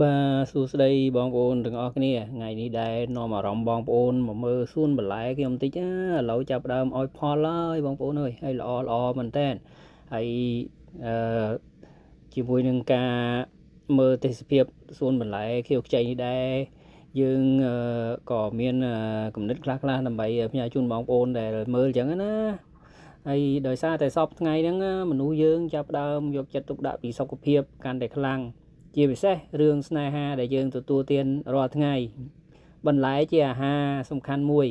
បាទសួស្តីបងប្អូនទាំងអស់គ្នាថ្ងៃនេះដែរនាំអារម្មណ៍បងប្អូនមកមើលសួនបន្លែខ្ញុំតិចណាឥឡូវចាប់ផ្ដើមឲ្យផលហើយបងប្អូនអើយហើយល្អល្អមែនតើហើយអឺជាមួយនឹងការមើលទេសភាពសួនបន្លែខៀវខ្ចីនេះដែរយើងក៏មានគំនិតខ្លះៗដើម្បីផ្ញើជូនបងប្អូនដែលមើលអញ្ចឹងណាហើយដោយសារតែសពថ្ងៃហ្នឹងមនុស្សយើងចាប់ផ្ដើមយកចិត្តទុកដាក់ពីសុខភាពកាន់តែខ្លាំងជាពិសេសរឿងស្នេហាដែលយើងទទួលទានរាល់ថ្ងៃបន្លែជាអាហារសំខាន់មួយ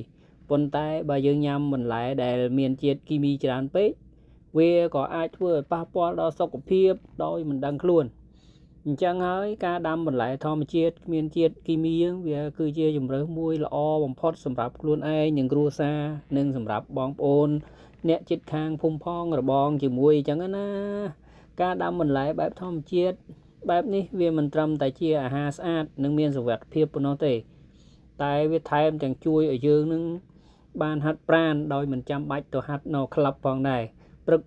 ប៉ុន្តែបើយើងញ៉ាំបន្លែដែលមានជាតិគីមីច្រើនពេកវាក៏អាចធ្វើឲ្យប៉ះពាល់ដល់សុខភាពដោយមិនដឹងខ្លួនអញ្ចឹងហើយការដាំបន្លែធម្មជាតិគ្មានជាតិគីមីវាគឺជាជម្រើសមួយល្អបំផុតសម្រាប់ខ្លួនឯងនិងគ្រួសារនិងសម្រាប់បងប្អូនអ្នកជិតខាងភូមិផងរបងជាមួយអញ្ចឹងណាការដាំបន្លែបែបធម្មជាតិបែបនេះវាមិនត្រឹមតែជាអាហារស្អាតនិងមានសុវត្ថិភាពប៉ុណ្ណោះទេតែវាថែមទាំងជួយឲ្យយើងនឹងបានហាត់ប្រាណដោយមិនចាំបាច់ទៅហាត់នៅក្លឹបផងដែរព្រឹក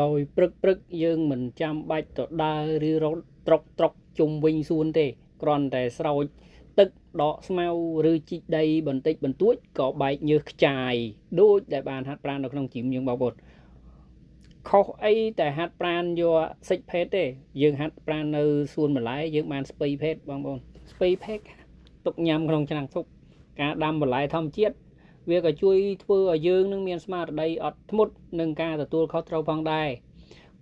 ដោយព្រឹកព្រឹកយើងមិនចាំបាច់ទៅដើរឬរត់ត្រុកត្រុកជុំវិញសួនទេគ្រាន់តែស្រោចទឹកដកស្មៅឬជីកដីបន្តិចបន្តួចក៏បែកញើសខ្ចាយដូចដែលបានហាត់ប្រាណនៅក្នុងជីមយើងបងប្អូនខុសអីតែហាត់ប្រាណយកសិចភេទទេយើងហាត់ប្រាណនៅសួនបន្លែយើងបានស្ពៃភេទបងប្អូនស្ពៃភេទទុកញ៉ាំក្នុងឆ្នាំងស៊ុបការដាំបន្លែធម្មជាតិវាក៏ជួយធ្វើឲ្យយើងនឹងមានស្មារតីអត់ធ្មត់នឹងការទទួលខុសត្រូវផងដែរ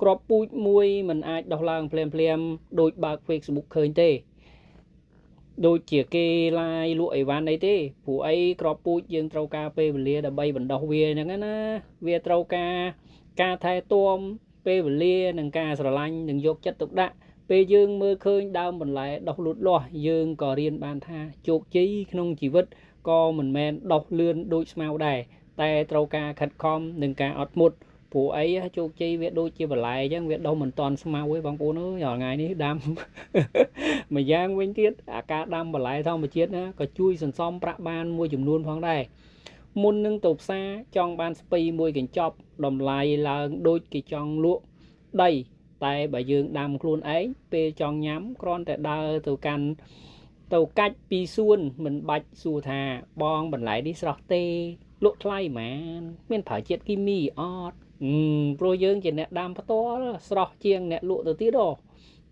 គ្រាប់ពូជមួយមិនអាចដោះឡើងភ្លាមភ្លាមដូចបើក Facebook ឃើញទេដូចជាគេឡាយលក់អីវ៉ាន់អីទេព្រោះអីគ្រាប់ពូជយើងត្រូវការពេលវេលាដើម្បីបណ្ដុះវាហ្នឹងណាវាត្រូវការការថែទាំពេលវេលានិងការស្រឡាញ់និងយកចិត្តទុកដាក់ពេលយើងមើលឃើញដើមបន្លែដុះលូតលាស់យើងក៏រៀនបានថាជោគជ័យក្នុងជីវិតក៏មិនមែនដុះលឿនដូចស្មៅដែរតែត្រូវការខិតខំនិងការអត់ធ្មត់ព្រោះអីជោគជ័យវាដូចជាបន្លែអញ្ចឹងវាដុះមិនតាន់ស្មៅទេបងប្អូនអើយរាល់ថ្ងៃនេះដាំម្យ៉ាងវិញទៀតអាការដាំបន្លែធម្មជាតិណាក៏ជួយសន្សំប្រាក់បានមួយចំនួនផងដែរមុននឹងទៅផ្សារចង់បានស្ពៃមួយកញ្ចប់តម្លៃឡើងដូចគេចង់លក់ដីតែបើយើងដាំខ្លួនឯងពេលចង់ញ៉ាំគ្រាន់តែដើរទៅកាន់ទៅកាច់ពីសួនមិនបាច់សួរថាបងបន្លែនេះស្រស់ទេលក់ថ្លៃហ្មងមានប្រើជាតិគីមីអត់ព្រោះយើងជាអ្នកដាំផ្ទាល់ស្រស់ជាងអ្នកលក់ទៅទៀត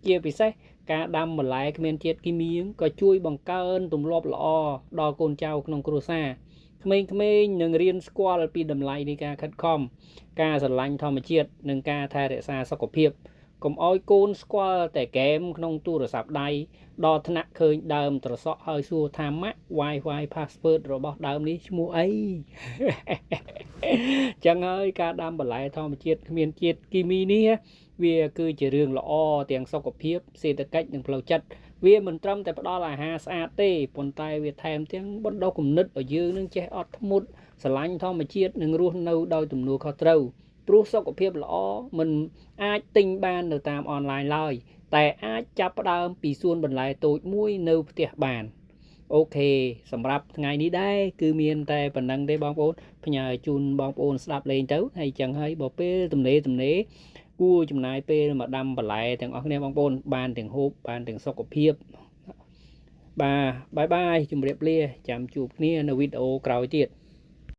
ជាពិសេសការដាំបន្លែគ្មានជាតិគីមីក៏ជួយបង្កើនទម្លាប់ល្អដល់កូនចៅក្នុងគ្រួសារក្មេងៗនឹងរៀនស្គាល់ពីតម្លៃនៃការខិតខំការស្រឡាញ់ធម្មជាតិនិងការថែរក្សាសុខភាពកុំឲ្យកូនស្គាល់តែហ្គេមក្នុងទូរស័ព្ទដៃដល់ថ្នាក់ឃើញដើមត្រសក់ហើយសួរថាម៉ាក់ Wi-Fi password របស់ដើមនេះឈ្មោះអីចឹងហើយការដាំបន្លែធម្មជាតិគ្មានជាតិគីមីនេះវាគឺជារឿងល្អទាំងសុខភាពសេដ្ឋកិច្ចនិងផ្លូវចិត្តវាមិនត្រឹមតែផ្ដល់អាហារស្អាតទេប៉ុន្តែវាថែមទាំងបណ្ដុះគំនិតឲ្យយើងនឹងចេះអត់ធ្មត់ស្រឡាញ់ធម្មជាតិនិងរស់នៅដោយទំនួលខុសត្រូវព្រោះសុខភាពល្អមិនអាចទិញបាននៅតាមអនឡាញឡើយតែអាចចាប់ផ្ដើមពីសួនបន្លែតូចមួយនៅផ្ទះបាន OK សម្រាប់ថ្ងៃនេះដែរគឺមានតែប៉ុណ្ណឹងទេបងប្អូនផ្ញើជូនបងប្អូនស្ដាប់លេងទៅហើយចឹងហើយបើពេលទំនេរទំនេរគួរចំណាយពេលមកដាំបន្លែទាំងអស់គ្នាបងប្អូនបានទាំងហូបបានទាំងសុខភាពបាទ bye bye ជម្រាបលាចាំជួបគ្នានៅវីដេអូក្រោយទៀត។